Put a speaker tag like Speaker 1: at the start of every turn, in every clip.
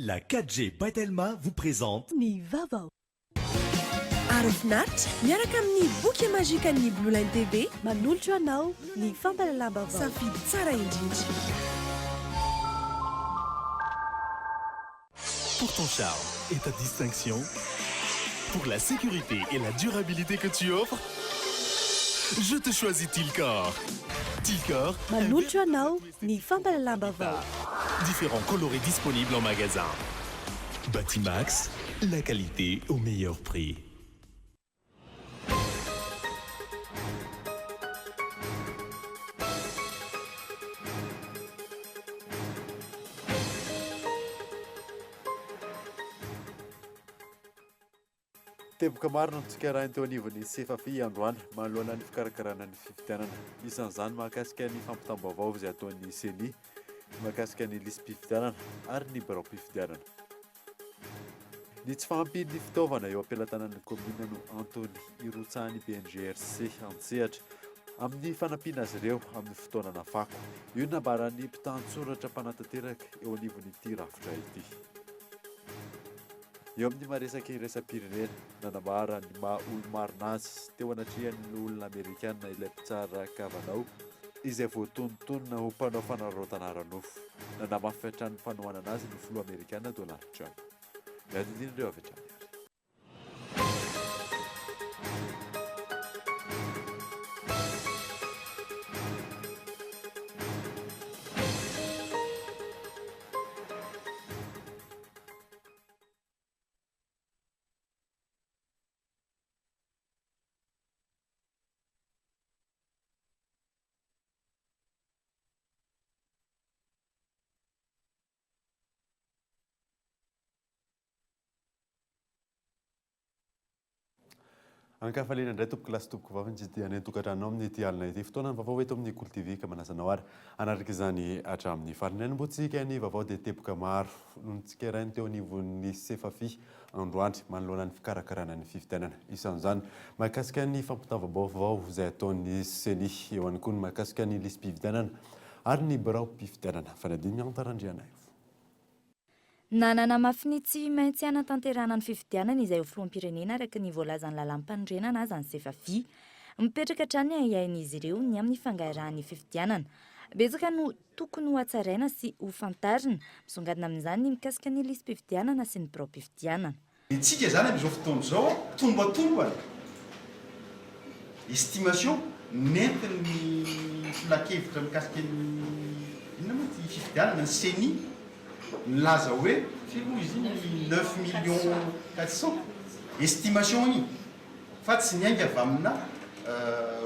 Speaker 1: La 4G by Telma vous présente.
Speaker 2: Ny vaovao. Aro finaritra miaraka amin'ny boky majikan'ny Blue Line TV manolotra anao ny fampahalalam-baovao. Safidy tsara indrindra.
Speaker 1: Pour ton charme et ta distinction, pour la sécurité et la durabilité que tu offres, je te choisis Tilcor. Tilcor.
Speaker 2: Manolotra anao ny fampahalalam-baovao.
Speaker 1: Différents coloris disponibles en magasin. Batimax, la qualité au meilleur prix.
Speaker 3: Teboka maro no notsikarahiny teo anivon'ny Sefafi androany manoloana ny fikarakarana ny fifidianana. Isan'izany mahakasika ny fampitam-baovao izay ataon'ny Ceni, ny mahakasika ny lisi-pifidianana ary ny biraom-pifidianana. Ny tsy fahampian'ny fitaovana eo am-pelatanan'ny kaominina no antony hirotsahan'ny BNGRC an-tsehatra amin'ny fanampiana azy ireo amin'ny fotoanana fako. Io no nambaran'ny mpitantsoratra mpanatanteraka eo anivon'ity rafitra ity. Eo amin'ny maha-resaka iraisam-pirenena, nanambara ny maha olo-marina azy teo anatrehan'ny loholona amerikana ilay mpitsara Kavanaugh, izay voatonontonona ho mpanao fanararaotana ara-nofo. Nanamafy hatrany ny fanohanana azy ny filoha amerikana Donald Trump. Miady andininy ireo avy hatrany ary.
Speaker 4: Ankafaliana indray tompoko lahy sy tompoko vavy ny tsy any an-tokantranonao amin'ity alina ity. Fotoana ny vaovao eto amin'ny Kolo TV ka manasa anao ary hanaraka izany hatramin'ny farany. Ny hanombohantsika ny vaovao dia teboka maro no notsikerainy teo anivon'ny Sefafi androany manoloana ny fikarakarana ny fifidianana. Isan'izany mahakasika ny fampitam-baovao izay ataon'ny Ceni, eo ihany koa ny mahakasika ny lisi-pifidianana ary ny biraom-pifidianana. Fanadino Miantara Andrianaivo.
Speaker 5: Nanamafy ny tsy maintsy hanatanterahana ny fifidianana izay ho filoham-pirenena araka ny voalazan'ny lalàm-panorenana aza ny Sefafi. Mipetraka hatrany ny ahiahin'izy ireo ny amin'ny fangarahan'ny fifidianana. Betsaka no tokony ho hatsaraina sy ho fantarina. Misongadina amin'izany ny mikasika ny lisi-pifidianana sy ny biraom-pifidianana.
Speaker 6: Ny antsika izany amin'izao fotoana izao tombatombana, estimation, nentin'ny filankevitra mikasika ny inona moa ity fifidianana, ny ceni, nilaza hoe firy moa izy iny neuf millions quatre cents, estimation iny fa tsy niainga avy amina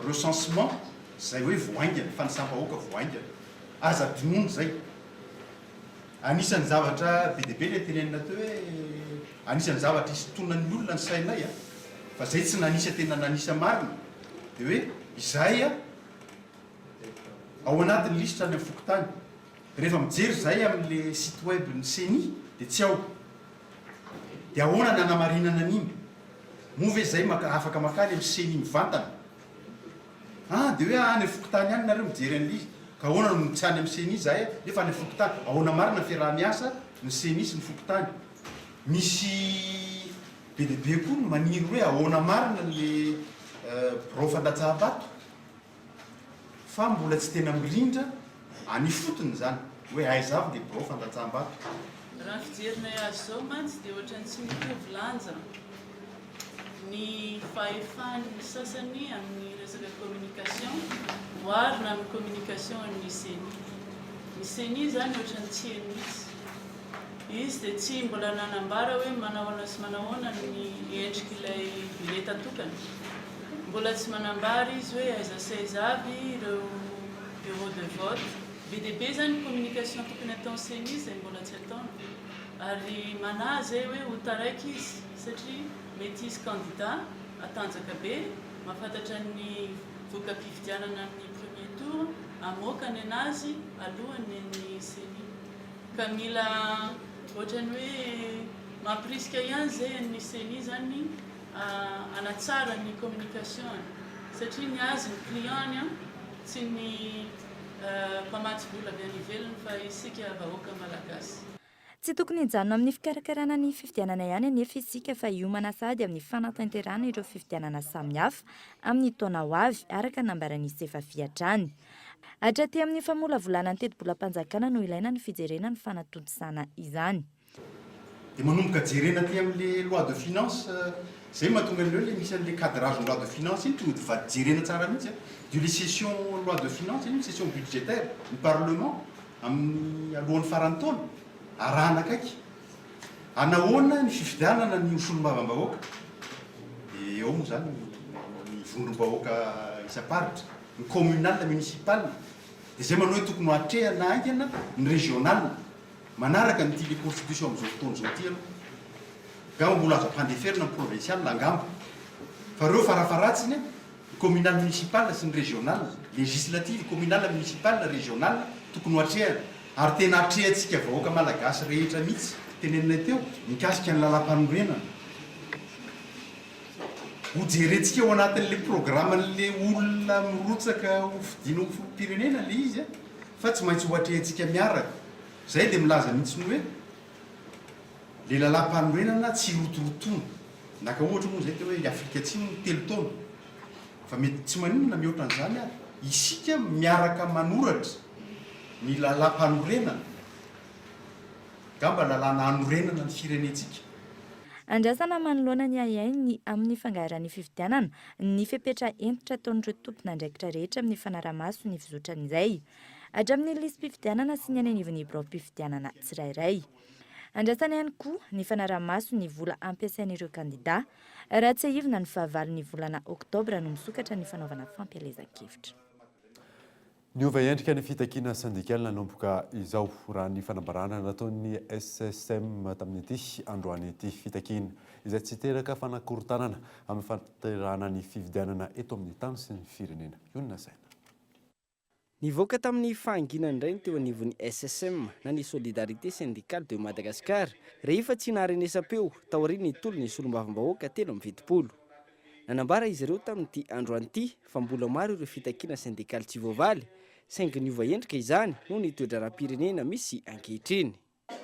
Speaker 6: recensement izay hoe vao haingana, fanisam-bahoaka vao haingana. Aza adinoina izay. Anisan'ny zavatra be dia be ilay tenenina teo hoe anisan'ny zavatra isintonan'ny olona ny sainay a, fa izay tsy nanisa tena nanisa marina dia hoe izahay a ao anatin'ny lisitra any amin'ny fokontany, rehefa mijery izahay amin'ilay site web ny ceni dia tsy ao. Dia ahoana ny hanamarinana an'iny? Moa ve izahay maka afaka makany amin'ny ceni mivantana? Ah dia hoe any fokontany any nareo mijery an'ilay izy, ka ahoana no tsy any amin'ny ceni izahay nefa any fokontany, ahoana marina ny fiaraha-miasa ny ceni sy ny fokontany? Misy be dia be koa ny maniry hoe ahoana marina le birao fandatsaham-bato? Fa mbola tsy tena mirindra any ifotony izany hoe aiza avy le birao fandatsaham-bato.
Speaker 7: Raha ny fijerinay azy izao mantsy dia ohatran'ny tsy mitovy lanja ny fahefan'ny sasany amin'ny resaka communication oharina amin'ny communication an'ny ceni. Ny ceni izany ohatran'ny tsy heno mihitsy. Izy dia tsy mbola nanambara hoe manahoana sy manahoana ny endrik'ilay bileta tokana. Mbola tsy manambara izy hoe aiza sy aiza avy ireo bureau de vote. Be dia be izany ny communication tokony hataon'ny ceni izay mbola tsy ataony. Ary manahy izay hoe ho taraiky izy satria mety hisy candidat hatanjaka be mahafantatra ny voka-pifidianana amin'ny premier tour hamoaka ny an'azy alohan'ny an'ny ceni. Ka mila ohatran'ny hoe mampirisika ihany izay an'ny ceni izany hanatsara ny communication-ny satria ny azy ny client-ny an, tsy ny mpamatsy vola avy any ivelany fa isika vahoaka malagasy.
Speaker 5: Tsy tokony hijanona amin'ny fikarakarana ny fifidianana ihany anefa isika fa hiomana sahady amin'ny fanatanterahana ireo fifidianana samihafa amin'ny taona ho avy, araka ny nambaran'i Sefafi hatrany. Hatraty amin'ny famolavolana ny tetibolam-panjakana no ilaina ny fijerena ny fanatontosana izany.
Speaker 6: Dia manomboka jerena aty amin'ilay loi de finance, izay mahatonga an'ilay hoe ilay misy an'ilay cadrage ny loi de finance iny tonga dia jerena tsara mihitsy an, dia ilay session loi de finance iny, session budgétaire, ny parlement amin'ny alohan'ny faran'ny taona, arahana akaiky. Anahoana ny fifidianana ny ho solombavambahoaka? Dia eo moa izany ny vondrom-bahoaka isam-paritra, ny communal, municipal. Dia izay manao hoe tokony ho atrehana haingana ny régional. Manaraka an'ity le constitution amin'izao fotoana izao ity aloha. Angamba mbola azo ampandeferina ny provincial angamba. Fa ireo farafaharatsiny Ny communal municipal sy ny régional, législative, communal, municipal, régional, tokony ho atrehana. Ary tena atrehantsika vahoaka malagasy rehetra mihitsy, teneninay teo, mikasika ny lalampanorenana. Ho jerentsika ao anatin'ilay programan'ilay olona mirotsaka ho fidiana ho filoham-pirenena ilay izy fa tsy maintsy ho atrehantsika miaraka. Izay dia milaza mihitsy ny hoe ilay lalampanorenana tsy rotorotoana. Naka ohatra moa izay teo hoe i Afrika Atsimo ny telo taona. Fa mety tsy maninona mihoatra an'izany ary. Isika miaraka manoratra ny lalàmpanorenana, angamba lalàna hanorenana ny firenentsika.
Speaker 5: Andrasana manoloana ny ahiahy ny amin'ny fangaharan'ny fifidianana, ny fepetra hentitra ataon'ireo tompon'andraikitra rehetra amin'ny fanaraha-maso ny fizotran'izay. Hatramin'ny lisi-pifidianana sy ny any anivon'ny biraom-pifidianana tsirairay. Andrasana ihany koa ny fanaraha-maso ny vola ampiasain'ireo kandidà. Raha tsiahivina ny fahavalon'ny volana oktobra no misokatra ny fanaovana fampielezan-kevitra.
Speaker 4: Niova endrika ny fitakiana sendikaly nanomboka izao, raha ny fanambarana nataon'ny SSM tamin'ity androany ity. Fitakiana izay tsy hiteraka fanakorontanana amin'ny fanatanterahana ny fifidianana eto amin'ny tany sy ny firenena. Io no lazaina.
Speaker 8: Nivoaka tamin'ny fahanginany indray ny teo anivon'ny SSM na ny Solidarité Syndicale de Madagascar rehefa tsy naharenesam-peo taorian'ny tolon'ny solombavambahoaka 73. Nanambara izy ireo tamin'ity androany ity fa mbola maro ireo fitakiana sendikaly tsy voavaly saingy niova endrika izany noho ny toe-draharaham-pirenena misy ankehitriny.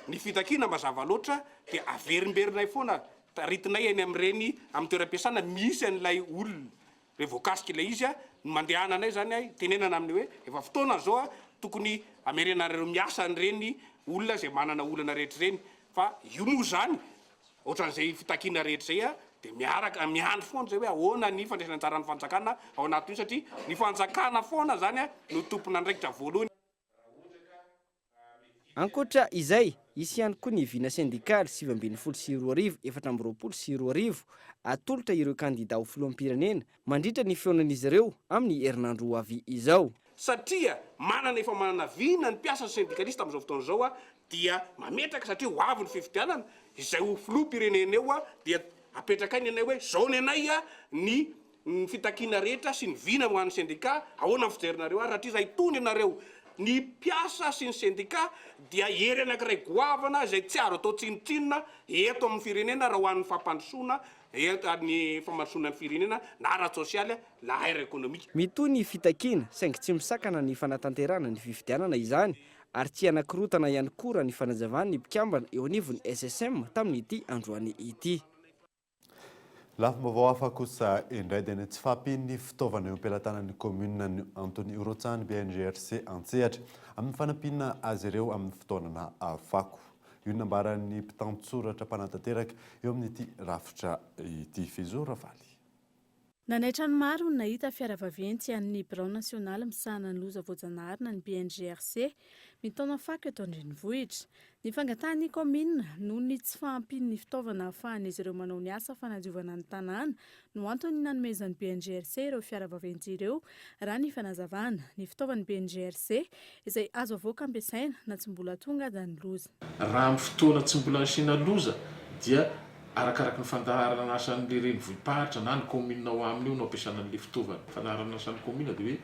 Speaker 9: Ny fitakiana mazava loatra dia averimberinay foana, taritinay eny amin'ireny amin'ny toeram-piasana misy an'ilay olona re voakasika ilay izy no mandehananay izany itenenana aminy hoe efa fotoana izao tokony hamerenanareo miasa an'ireny olona izay manana olana rehetra ireny fa io moa izany ohatran'izay fitakiana rehetra izay dia miaraka miandry foana izay hoe ahoana ny fandraisana anjaran'ny fanjakana ao anatin'io satria ny fanjakana foana izany no tompon'andraikitra voalohany.
Speaker 8: Ankoatra izay, hisy ihany koa ny vina sendikaly 2019 2024 atolotra ireo kandidà ho filoham-pirenena mandritra ny fihaonan'izy ireo amin'ny herinandro ho avy izao.
Speaker 9: Satria manana efa manana vina ny mpiasa sy sendikalista amin'izao fotoana izao dia mametraka satria ho avy ny fifidianana, izay ho filoham-pirenena eo dia apetrakay ny anay hoe izao ny anay ny ny fitakiana rehetra sy ny vina ho an'ny sendika, ahoana ny fijerinareo azy, satria raha itony ianareo, ny mpiasa sy ny sendika dia hery anankiray goavana izay tsy azo atao tsinontsinona eto amin'ny firenena raha ho an'ny fampandrosoana eto ny fampandrosoana ny firenena na ara-tsosialy na ara-ekonomika.
Speaker 8: Mitohy ny fitakiana, saingy tsy misakana ny fanatanterahana ny fifidianana izany ary tsy hanakorotana ihany koa raha ny fanazavan'ny mpikambana eo anivon'ny SSM tamin'ity androany ity.
Speaker 4: Lafim-baovao hafa kosa indray dia ny tsy fahampian'ny fitaovana eo am-pelatanan'ny kaominina no antony irotsahan'ny BNGRC an-tsehatra amin'ny fanampiana azy ireo amin'ny fitaonana fako. Io no nambaran'ny mpitantsoratra mpanatanteraka eo amin'ity rafitra ity, Fizo Ravaly.
Speaker 7: Nanaitra ny maro ny nahita fiara vaventy an'ny Birao nasionaly misahana ny loza voajanahary na ny BNGRC mitaona fako eto an-drenivohitra. Ny fangatahan'ny kaominina noho ny tsy fahampian'ny fitaovana ahafahan'izy ireo manao ny asa fanadiovana ny tanàna no antony nanomezan'ny BNGRC ireo fiara vaventy ireo, raha ny fanazavana. Ny fitaovan'ny BNGRC izay azo avoaka ampiasaina na tsy mbola tonga aza ny loza.
Speaker 10: Raha amin'ny fotoana tsy mbola nisiana loza dia Arakaraky ny fandaharan'asan'ilay renivohi-paritra na ny kaominina ao aminy io no ampiasana an'ilay fitaovana. Fandaharan'asan'ny kaominina dia hoe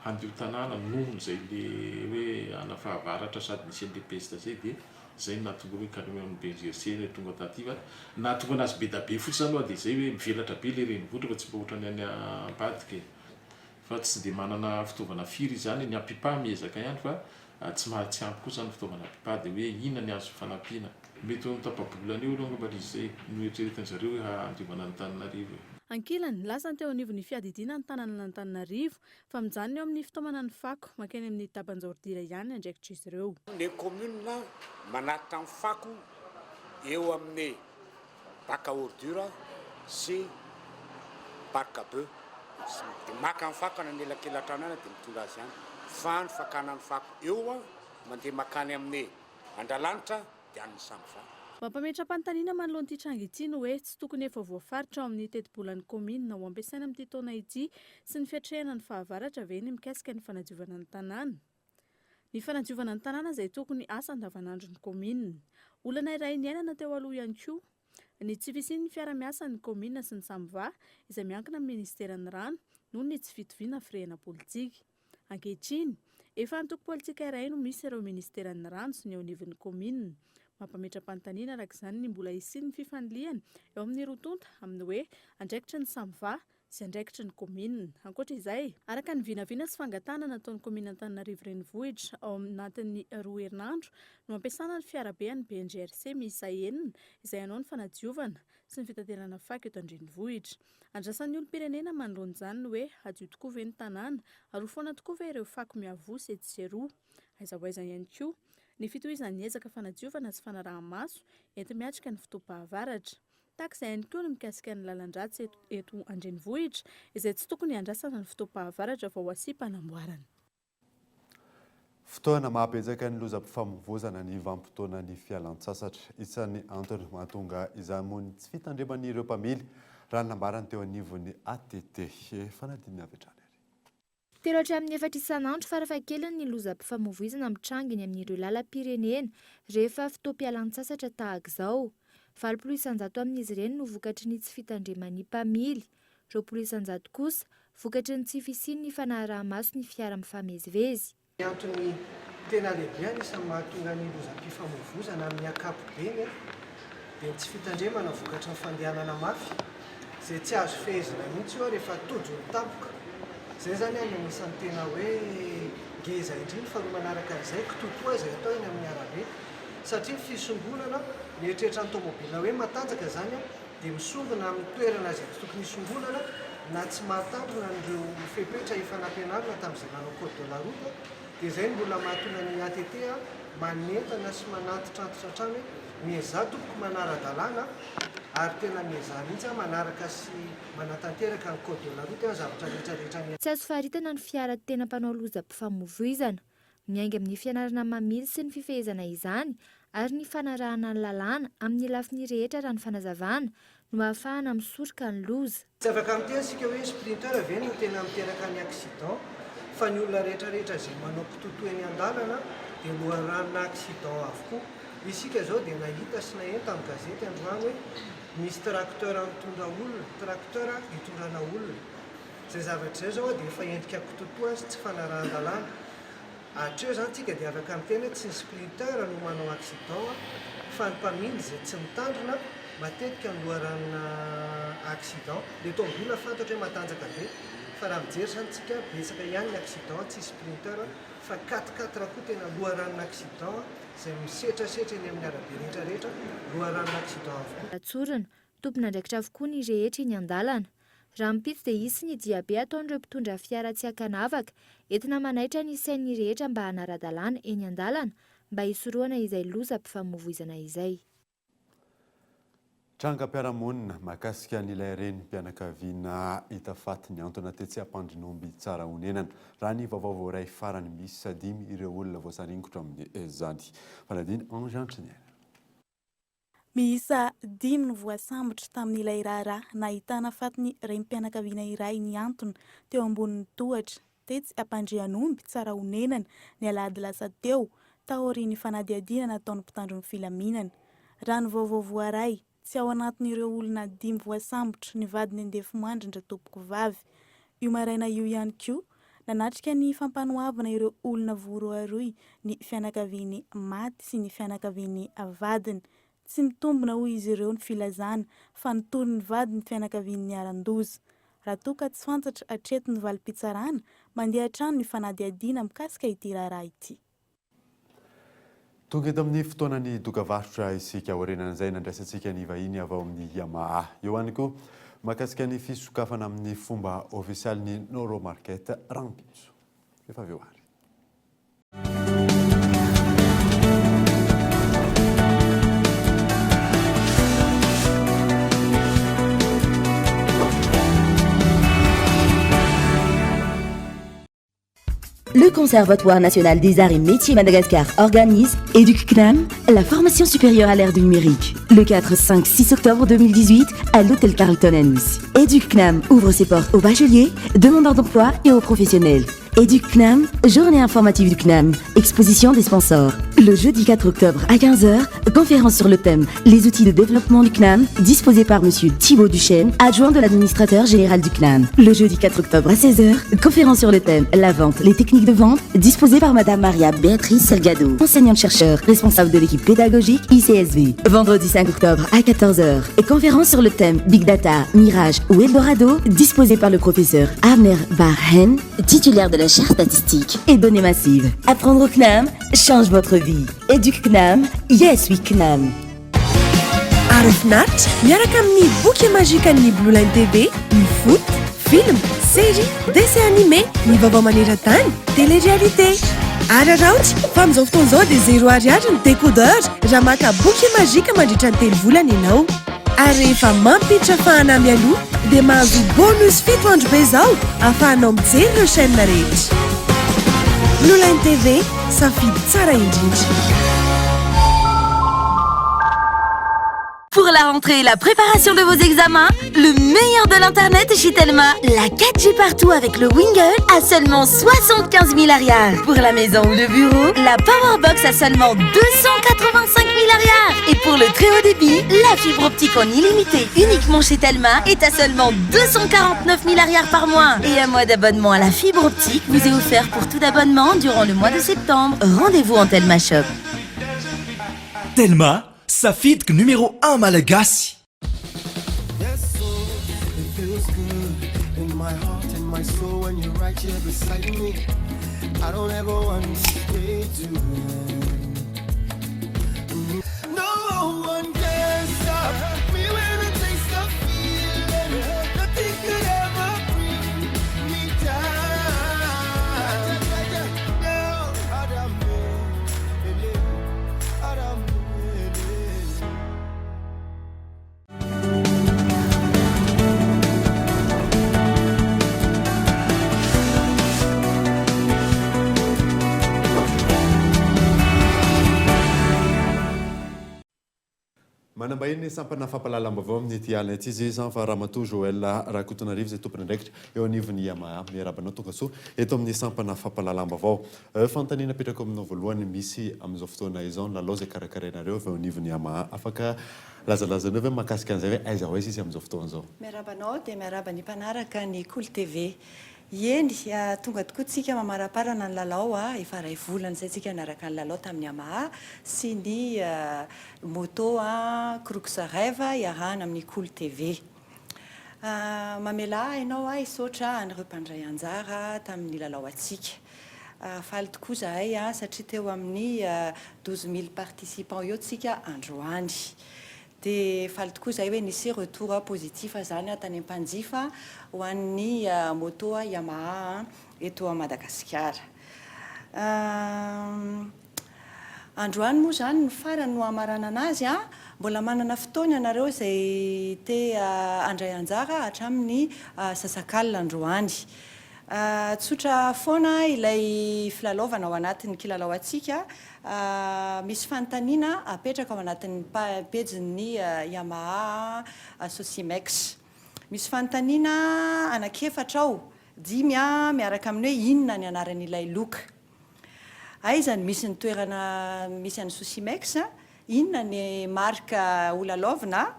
Speaker 10: handio tanàna nohon'izay le hoe ana fahavaratra sady nisy an'ilay pesta izay dia izay no nahatonga hoe camion BNGRC no tonga taty fa nahatonga anazy bedabe fotsiny aloha dia izay hoe mivelatra be ilay renivohitra fa tsy mba ohatran'ny any ambadika e. Fa tsy dia manana fitaovana firy izany, ny Apipa miezaka ihany fa tsy maha tsy ampy koa izany ny fitaovana Apipa dia hoe inona ny azo fanampiana. Mety ho amin'ny tapa-bolana eo aloha angamba ilay izy izay no eritreretin-dry zareo hoe handiovana an'Antananarivo e.
Speaker 7: Ankilany, nilaza ny teo anivon'ny fiadidiana ny tanànan'Antananarivo fa mijanona eo amin'ny fitaomana ny fako mankeny amin'ny daban-jaoridira ihany ny andraikitr'izy ireo.
Speaker 11: Ny commune manatitra ny fako eo amin'ny bac à ordure sy parc à bœuf dia maka ny fako any anelakelan-trano any dia mitondra azy any fa ny fakana ny fako eo mandeha makany amin'ny Andralanitra dia any ny Samva.
Speaker 7: Mampametra-panontaniana manoloana ity tranga ity ny hoe tsy tokony efa voafaritra ao amin'ny tetibolan'ny kaominina ho ampiasaina amin'ity taona ity sy ny fiatrehana ny fahavaratra ve ny mikasika ny fanadiovana ny tanàna? Ny fanadiovana ny tanàna izay tokony asa andavanandron'ny kaominina. Olana iray niainana teo aloha ihany koa ny tsy fisian'ny fiara-miasan'ny kaominina sy ny Samva izay miankina amin'ny ministeran'ny rano noho ny tsy fitoviana firehana politika. Ankehitriny, efa antoko politika iray no misy ireo ministeran'ny rano sy ny eo anivon'ny kaominina. Mampametra-panontaniana araka izany ny mbola hisian'ny fifanilihana eo amin'ny roa tonta amin'ny hoe andraikitry ny Samva sy andraikitry ny kaominina. Ankoatra izay, araka ny vinavina sy fangatahana nataon'ny kaominina Antananarivo Renivohitra, ao anatin'ny roa herinandro no hampiasana ny fiarabe an'ny BNGRC miisa enina izay hanao ny fanadiovana sy ny fitaterana fako eto an-drenivohitra. Andrasan'ny olom-pirenena manoloana izany ny hoe hadio tokoa ve ny tanàna ary ho foana tokoa ve ireo fako miavosa etsy sy eroa? Aiza ho aiza ihany koa ny fitohizan'ny ezaka fanadiovana sy fanaraha-maso enti-miatrika ny fotoam-pahavaratra. Tahaka izay ihany koa ny mikasika ny lalan-dratsy eto an-drenivohitra izay tsy tokony hiandrasana ny fotoam-pahavaratra vao hasiam-panamboarana.
Speaker 4: Fotoana mahabetsaka ny lozam-pifamoivozana ny vanim-potoanan'ny fialan-tsasatra. Isan'ny antony mahatonga izany moa ny tsy fitandreman'ireo mpamily, raha ny nambarany teo anivon'ny ATT. Fanadinana avy hatrany ary.
Speaker 5: Telo hatramin'ny efatra isan'andro farafahakeliny ny lozam-pifamoivoizana mitranga eny amin'ireo lalam-pirenena rehefa fotoam-pialan-tsasatra tahaka izao. 80% amin'izy ireny no vokatry ny tsy fitandreman'ny mpamily, 20% kosa vokatry ny tsy fisian'ny fanaharaha-maso ny fiara mifamezivezy.
Speaker 12: Ny antony tena lehibe anisan'ny mahatonga ny lozam-pifamoivoizana amin'ny ankapobeny dia ny tsy fitandremana vokatry ny fandehanana mafy, izay tsy azo fehezina mihitsy io rehefa tojo ny tampoka. Izay izany no anisan'ny tena hoe ngeza indrindra. Faharoa manaraka an'izay, kitoatoa izay atao eny amin'ny arabe satria ny fisongonana, mieritreritra ny tomobila hoe matanjaka izany dia misongona amin'ny toerana izay tsy tokony hisongonana na tsy mahatandrina an'ireo fepetra efa nampianarina tamin'izay nanao code de la route dia izay no mbola mahatonga ny ATT manentana sy manantitrantitra hatrany hoe miezaha tompoko manara-dalàna ary tena miezaha mihitsy manaraka sy manatanteraka ny code de la route zavatra rehetra rehetra ny
Speaker 5: Tsy azo faritana ny fiara tena mpanao lozam-pifamoivoizana. Miainga amin'ny fianarana mamily sy ny fifehezana izany ary ny fanarahana ny lalàna amin'ny lafiny rehetra raha ny fanazavana no ahafahana misoroka ny loza.
Speaker 12: Tsy afaka miteny isika hoe sprinter ve no tena miteraka ny accident fa ny olona rehetra rehetra izay manao kitoatoa eny an-dalana dia loharanona accident avokoa. Isika izao dia nahita sy naheno tamin'ny gazety androany hoe misy tracteur mitondra olona, tracteur itondrana olona. Izay zavatra izay izao dia efa endrika kitoatoa sy tsy fanarahan-dalàna. Hatreo izany tsika dia afaka miteny hoe tsy ny sprinter no manao accident fa ny mpamily izay tsy mitandrina matetika no loharanona accident. Le tomobile fantatra hoe matanjaka be fa raha mijery izany tsika betsaka ihany ny accident tsy sprinter fa quatre quatre koa tena loharanona accident izay misetrasetra eny amin'ny arabe rehetra rehetra loharanona accident avokoa.
Speaker 5: Tsorina, Tompon'andraikitra avokoa ny rehetra eny an-dalana. Rahampitso dia hisy ny diabe ataon'ireo mpitondra fiara tsy ankanavaka, entina manaitra ny sain'ny rehetra mba hanara-dalàna eny an-dalana mba hisorohana izay lozam-pifamoivoizana izay.
Speaker 4: Trangam-piarahamonina mahakasika an'ilay renim-pianakaviana hita faty nihantona tetsy Ampandrinomby Tsarahonenana. Raha ny vaovao voaray farany, miisa dimy ireo olona voasaringotra amin'izany. Fanadihana Ange Andriniaina.
Speaker 13: Miisa dimy no voasambotra tamin'ilay raharaha nahitana fatin'ny renim-pianakaviana iray nihantona teo ambonin'ny tohatra tetsy Ampandrianomby, Tsarahonenana, ny alahady lasa teo, taorian'ny fanadihadiana nataon'ny mpitandro ny filaminana. Raha ny vaovao voaray, tsy ao anatin'ireo olona dimy voasambotra ny vadiny andefimandrin-dRatompokovavy. Io maraina io ihany koa, nanatrika ny fampanoavana ireo olona voarohirohy ny fianakavian'ny maty sy ny fianakavian'ny vadiny. Tsy mitombina hoy izy ireo ny filazana fa nitory ny vadiny ny fianakavian'ny niharan-doza. Raha toa ka tsy fantatra hatreto ny valim-pitsarana, mandeha hatrany ny fanadihadiana mikasika ity raharaha ity.
Speaker 4: Tonga eto amin'ny fotoanan'ny dokavarotra isika aorianan'izay nandraisantsika ny vahiny avy ao amin'ny Yamaha. Eo ihany koa mahakasika ny fisokafana amin'ny fomba ofisialy ny Noro Market rahampitso. Rehefa avy eo ary.
Speaker 14: Le Conservatoire national des arts et métiers Madagascar organise EduCNAM, la formation supérieure à l'ère du numérique. Le 4, 5, 6 octobre 2018 à l'hôtel Carlton à Nice. EduCNAM ouvre ses portes aux bacheliers, demandeurs d'emploi et aux professionnels. EduCNAM, journée informative du CNAM, exposition des sponsors. Le jeudi 4 octobre à 15h, conférence sur le thème Les outils de développement du CNAM, disposée par monsieur Thibaut Duchesne, adjoint de l'administrateur général du CNAM. Le jeudi 4 octobre à 16h, conférence sur le thème La vente, les techniques de vente, disposée par madame Maria Béatrice Salgado, enseignante-chercheur, responsable de l'équipe pédagogique ICSV. Vendredi 5 octobre à 14h, conférence sur le thème Big Data, Mirage ou Eldorado, disposée par le professeur Abner Barhen, titulaire de la chaire statistique et données massives. Apprendre au CNAM change votre vie. Educ CNAM, yes we CNAM.
Speaker 2: Ary finaritra miaraka amin'ny boky magikan'ny Blue Line TV, ny foot, film, série, dessin animé, ny vaovao maneran-tany, télé-réalité. Araraoty fa amin'izao fotoana izao dia zéro ariary ny décodeur raha maka boky magique mandritra ny telo volana ianao. Ary rehefa mampiditra fahana mialoha dia mahazo bonus fito andro be izao ahafahanao mijery ireo chaîne rehetra. Blue Line TV, safidy tsara indrindra.
Speaker 14: Pour la rentrée et la préparation de vos examens, le meilleur de l'internet est chez Telma. La 4G partout avec le Wingle à seulement 75 000 ariary. Pour la maison ou le bureau, la Powerbox à seulement 285 000 ariary. Et pour le très haut débit, la fibre optique en illimité uniquement chez Telma est à seulement 249 000 ariary par mois. Et un mois d'abonnement à la fibre optique vous est offert pour tout abonnement durant le mois de septembre. Rendez-vous en Telma Shop.
Speaker 15: Telma, safidiko numéro 1 malagasy.
Speaker 16: Yes, so it feels good in my heart and my soul when you're right here beside me. I don't ever want to stay to end. No one can stop me when I taste the feeling. Nothing could ever bring me down. Now,
Speaker 4: Manambahiny ny sampana fampahalalam-baovao amin'ity alina ity izy izany fa Ramatoa Joël Rakotonarivo izay tompon'andraikitra eo anivon'ny Yamaha. Miarahaba anao tongasoa eto amin'ny sampana fampahalalam-baovao. Fanontaniana apetrako aminao voalohany, misy amin'izao fotoana izao ny lalao izay karakarainareo avy eo anivon'ny Yamaha. Afaka lazalazainao ve mahakasika an'izay hoe aiza ho aiza izy amin'izao fotoana izao?
Speaker 17: Miarahaba anao dia miarahaba ny mpanaraka ny Kolo TV. Eny, tonga tokoa tsika mamaraparana ny lalao, efa iray volana izay tsika niaraka nilalao tamin'ny Yamaha sy ny moto Crux Rêve iarahana amin'ny Kolo TV. Mamelà ahy ianao aho hisaotra an'ireo mpandray anjara tamin'ny lalao antsika. Faly tokoa izahay satria teo amin'ny 12000 participants eo tsika androany. Dia faly tokoa izahay hoe nisy retour positif izany tany am-panjifa ho an'ny moto Yamaha eto Madagasikara. Androany moa izany no farany no hamaranana azy an! Mbola manana fotoana ianareo izay te handray anjara hatramin'ny sasak'alina androany. Tsotra foana ilay filalaovana ao anatin'ny kilalao antsika. Misy fanontaniana apetraka ao anatin'ny pejin'ny Yamaha Socimex. Misy fanontaniana anankiefatra ao, dimy miaraka amin'ny hoe inona ny anaran'ilay loka. Aiza no misy ny toerana misy an'i Socimex? Inona ny marque holalaovina?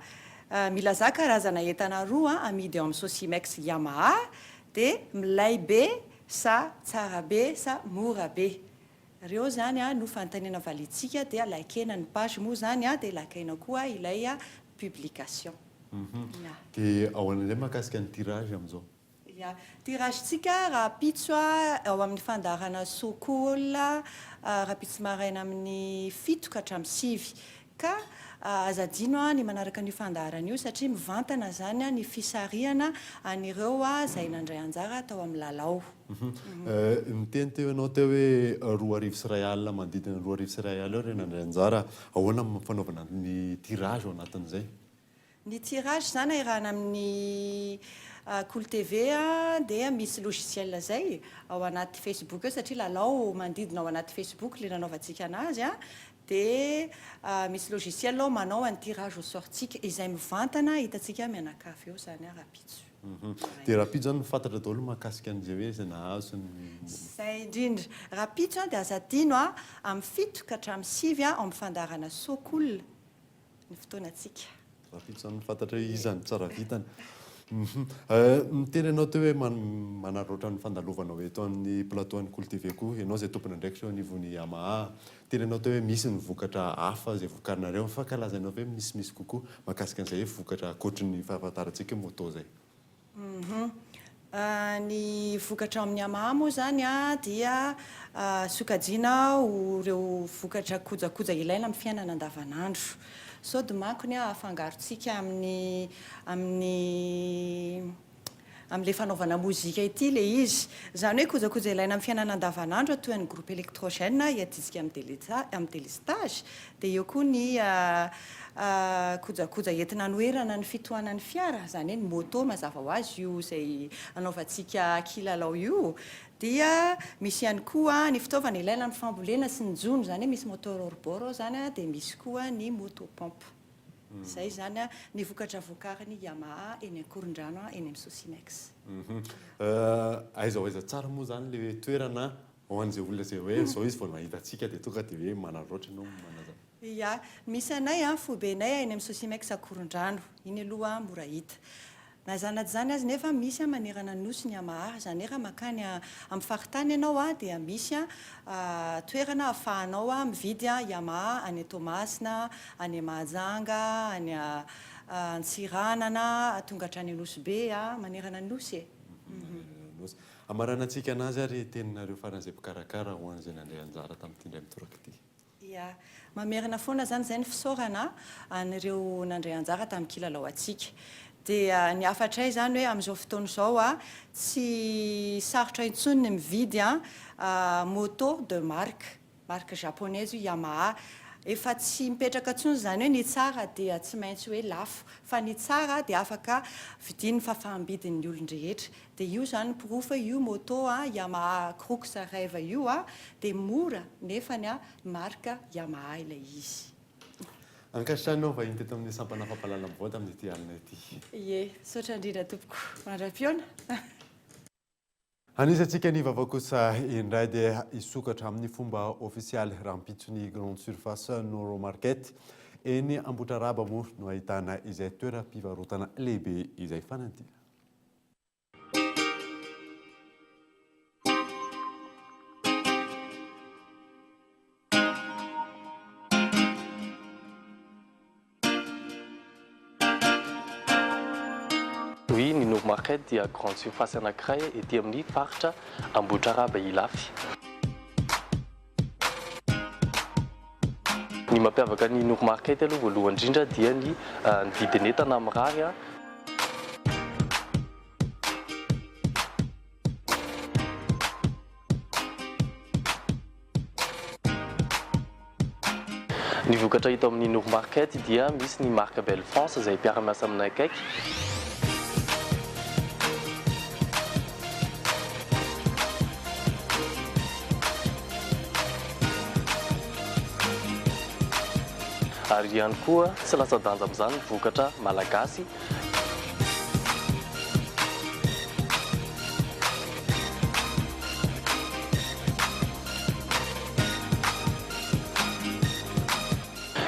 Speaker 17: Milazà karazana entana roa amidy ao amin'ny Socimex Yamaha, dia milay be sa tsara be sa mora be? Ireo izany no fanontaniana valiantsika dia likena ny page moa izany dia lakaina koa ilay publication.
Speaker 4: Dia ahoana indray mahakasika ny tirage amin'izao?
Speaker 17: Ya, tirage-tsika rahampitso ao amin'ny fandaharana So Cool rahampitso maraina amin'ny fito ka hatramin'ny sivy. Ka aza adino ny manaraka an'io fandaharana io satria mivantana izany ny fisarihana an'ireo izay nandray anjara tao amin'ny lalao.
Speaker 4: Niteny teo ianao teo hoe 2100 manodidina ny 2100 eo ireo nandray anjara. Ahoana ny fanaovana ny tirage ao anatin'izay?
Speaker 17: Ny tirage izany iarahana amin'ny Kolo TV dia misy logiciel izay ao anaty Facebook ao satria lalao manodidina ao anaty Facebook ilay nanaovantsika anazy dia misy logiciel ao manao an'ny tirage au sort tsika izay mivantana hitantsika mianakavy eo izany rahampitso.
Speaker 4: Dia rahampitso izany no fantatra daholo mahakasika an'izay hoe izay nahazo ny.
Speaker 17: Izay indrindra. Rahampitso dia aza adino amin'ny fito ka hatramin'ny sivy ao amin'ny fandaharana So Cool. ny fotoanantsika.
Speaker 4: Rahampitso zany no fantatra hoe iza no tsara vintana. Niteny ianao teo hoe manararaotra ny fandalovanao eto amin'ny plateau an'ny Kolo TV koa ianao izay tompon'andraikitra eo anivon'ny Yamaha. Niteny ianao teo hoe misy ny vokatra hafa izay vokarinareo. Afaka lazainao ve misimisy kokoa mahakasika an'izay hoe vokatra ankoatry ny fahafantarantsika hoe moto izay?
Speaker 17: Ny vokatra ao amin'ny Yamaha moa izany dia sokajiana ho ireo vokatra kojakoja ilaina amin'ny fiainana andavanandro. Sao dia manko ny afangarontsika amin'ny amin'ny amin'ilay fanaovana mozika ity ilay izy. Izany hoe kojakoja ilaina amin'ny fiainana andavanandro toy ny groupe électrogène iadintsika amin'ny délestage Dia eo koa ny kojakoja entina hanoherana ny fitohanan'ny fiara, izany hoe ny moto mazava ho azy io izay anaovantsika kilalao io. Dia misy ihany koa ny fitaovana ilaina amin'ny fambolena sy ny jono, izany hoe misy moteur hors bord ao izany, dia misy koa ny moto pompe. Izay izany ny vokatra vokarin'ny Yamaha eny Ankorondrano eny amin'ny Socimex.
Speaker 4: Aiza ho aiza tsara moa izany ilay toerana Ho an'izay olona izay hoe izao izy vao nahita antsika dia tonga dia hoe manararaotra ianao manazava.
Speaker 17: Ia, misy anay an, foibenay eny amin'ny Socimex Ankorondrano, iny aloha mora hita. Na izany na tsy izany aza nefa misy manerana ny Nosy ny Yamaha, izany hoe raha mankany amin'ny faritany ianao dia misy toerana ahafahanao mividy Yamaha any Toamasina, any Mahajanga, any Antsiranana, tonga hatrany Nosy Be, manerana ny Nosy e.
Speaker 4: Manerana ny Nosy. Hamaranantsika anazy ary teninareo faran'izay mpikarakara ho an'izay nandray anjara tamin'ity indray mitoraka ity.
Speaker 17: Ia. Mamerina foana izany izay ny fisaorana an'ireo nandray anjara tamin'ny kilalao antsika. Dia ny hafatray izany hoe amin'izao fotoana izao tsy sarotra intsony ny mividy moto de marque. Marque japonaise io Yamaha. Efa tsy mipetraka intsony izany hoe ny tsara dia tsy maintsy hoe lafo. Fa ny tsara dia afaka vidian'ny fahafaham-bidin'ny olon-drehetra. Dia io izany ny porofo hoe io moto Yamaha Crux Rêve io dia mora nefany marque Yamaha ilay izy.
Speaker 4: Ankasitrahanao vahiny teto amin'ny sampana fampahalalam-baovao tamin'ity alina ity.
Speaker 17: Ie, misaotra indrindra tompoko. Mandra-pihaona.
Speaker 4: Anisantsika ny vaovao kosa indray dia hisokatra amin'ny fomba ofisialy rahampitso ny Grande Surface Noro Market. Eny Ambohitrarahaba moa no ahitana izay toeram-pivarotana lehibe izay fanantiana.
Speaker 18: Oui, ny Nour Market dia grande surface anankiray ety amin'ny faritra Ambohitrarahaba Ilafy. Ny mampiavaka ny Nour Market aloha voalohany indrindra dia ny ny vidin'entana mirary. Ny vokatra hita ao amin'ny Nour Market dia misy ny marque Belle France izay mpiara-miasa aminay akaiky. Ary ihany koa tsy latsa-danja amin'izany ny vokatra malagasy.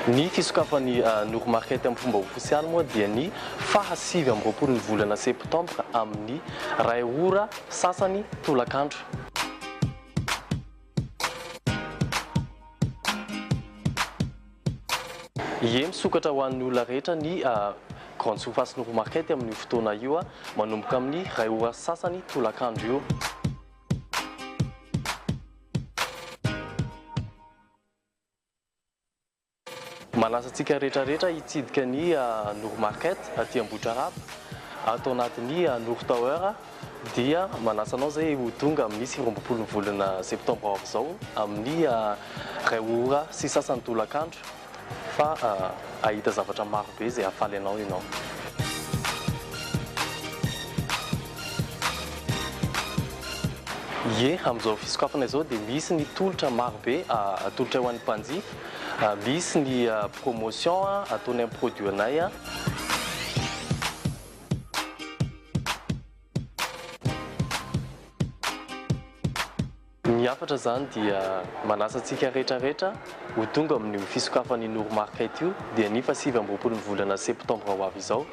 Speaker 18: Ny fisokafan'ny Nour Market amin'ny fomba ofisialy moa dia ny faha 29 ny volana septambra amin'ny iray ora sasany tolakandro. Ie, misokatra ho an'ny olona rehetra ny Grande Surface Noro Market amin'io fotoana io, manomboka amin'ny iray ora sy sasany tolakandro io. Manasa antsika rehetra rehetra hitsidika ny Noro Market aty Ambohitrarahaba, ato anatin'ny Noro Tower dia manasa anao izay ho tonga amin'ny 29 ny volana septambra ho avy izao amin'ny iray ora sy sasany tolakandro fa hahita zavatra maro be izay hahafaly anao ianao. Ie, amin'izao fisokafana izao dia misy ny tolotra maro be atolotra ho an'ny mpanjifa, misy ny promotion ataonay amin'ny produit anay. Ny hafatra izany dia manasa antsika rehetra rehetra ho tonga amin'io fisokafan'ny Noro Market io dia ny faha 29 ny volana septambra ho avy izao.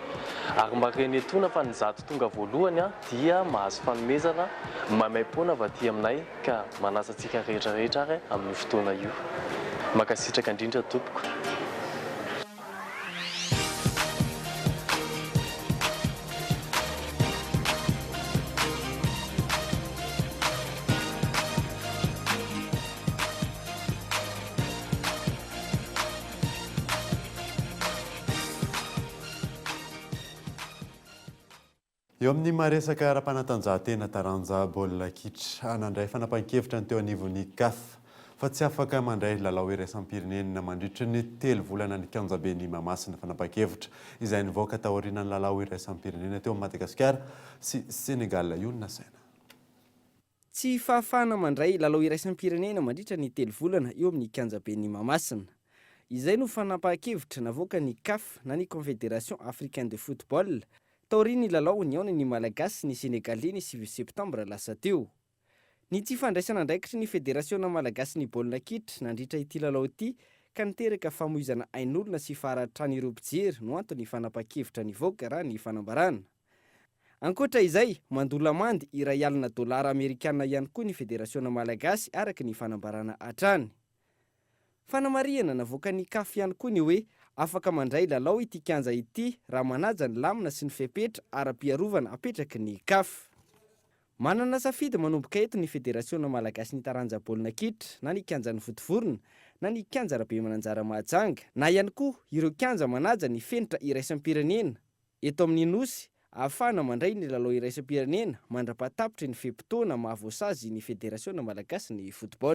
Speaker 18: Ary marihina etoana fa ny 100 tonga voalohany dia mahazo fanomezana maimaimpoana avy aty aminay ka manasa antsika rehetra rehetra ary amin'io fotoana io. Mankasitraka indrindra tompoko.
Speaker 4: Eo amin'ny maha resaka ara-panatanjahantena taranja baolina kitra, nandray fanapahan-kevitra ny teo anivon'ny Caf fa tsy afaka mandray lalao iraisam-pirenena mandritra ny telo volana ny kianjaben'i Mahamasina. Fanapahan-kevitra izay nivoaka taorian'ny lalao iraisam-pirenena teo amin'i Madagasikara sy Sénégal io no nasaina.
Speaker 8: Tsy fahafahana mandray lalao iraisam-pirenena mandritra ny telo volana eo amin'ny kianjaben'i Mahamasina. Izay no fanapahan-kevitra navoakan'ny Caf na ny Confédération Africaine de Football taorian'ny lalao nihaonan'ny Malagasy sy ny Sénégalais ny sivy septambra lasa teo. Ny tsy fandraisana andraikitry ny Federasiona malagasin'ny baolina kitra nandritra ity lalao ity ka niteraka famoizana ain'olona sy faharatran'ireo mpijery no anton'ny fanapahan-kevitra nivoaka raha ny fanambarana. Ankoatra izay, mandoa lamandy iray alina dolara amerikana ihany koa ny Federasiona malagasy araka ny fanambarana hatrany. Fanamarihana navoakan'ny Caf ihany koa ny hoe afaka mandray lalao ity kianja ity raha manaja ny lamina sy ny fepetra ara-piarovana apetraky ny Caf. Manana safidy manomboka eto ny Federasiona malagasin'ny taranja baolina kitra na ny kianjan'ny Vontovorona na ny kianja Rabemananjara Mahajanga na ihany koa ireo kianja manaja ny fenitra iraisam-pirenena eto amin'ny Nosy ahafahana mandray ny lalao iraisam-pirenena mandra-pahatapitry ny fe-potoana mahavoasazy ny Federasiona malagasin'ny football.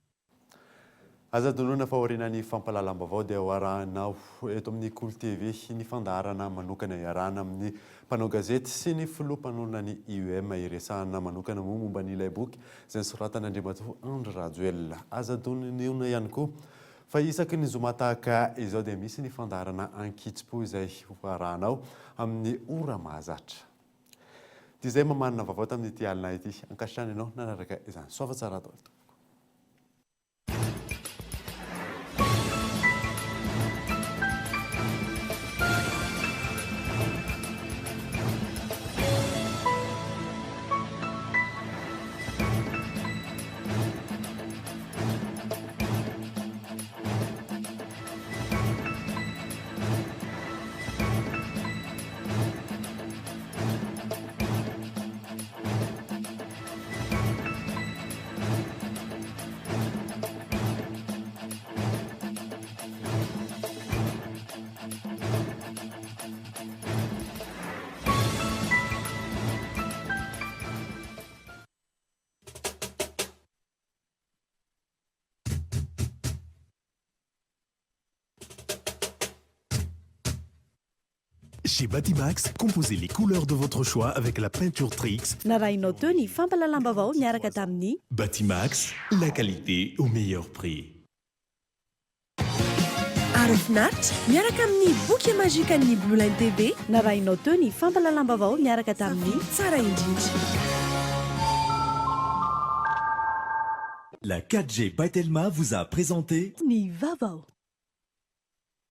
Speaker 4: Aza adinoina fa aorianan'ny fampahalalam-baovao dia ho arahinao eto amin'ny Kolo TV ny fandaharana manokana iarahana amin'ny mpanao gazety sy ny filoha mpanorina ny IEM hiresahana manokana moa momba ny ilay boky izay nosoratan'Andriamatoa Andry Rajoelina. Aza adinoina ihany koa fa isaky ny zoma tahaka izao dia misy ny fandaharana ankitsim-po izay ho arahanao amin'ny ora mahazatra. Dia izay mamarana vaovao tamin'ity alina ity. Ankasitrahana ianao nanaraka izany. Soava tsara daholo tompoko.
Speaker 1: Chez Batimax, composez les couleurs de votre choix avec la peinture Trix.
Speaker 2: Narahinao teo ny fampahalalam-baovao niaraka tamin'ny.
Speaker 1: Batimax, la qualité au meilleur prix.
Speaker 2: Aro finaritra miaraka amin'ny boky magikan'ny Blue Line TV. Narahinao teo ny fampahalalam-baovao niaraka tamin'ny. Tsara indrindra.
Speaker 15: La 4G by Telma vous a présenté.
Speaker 2: Ny vaovao.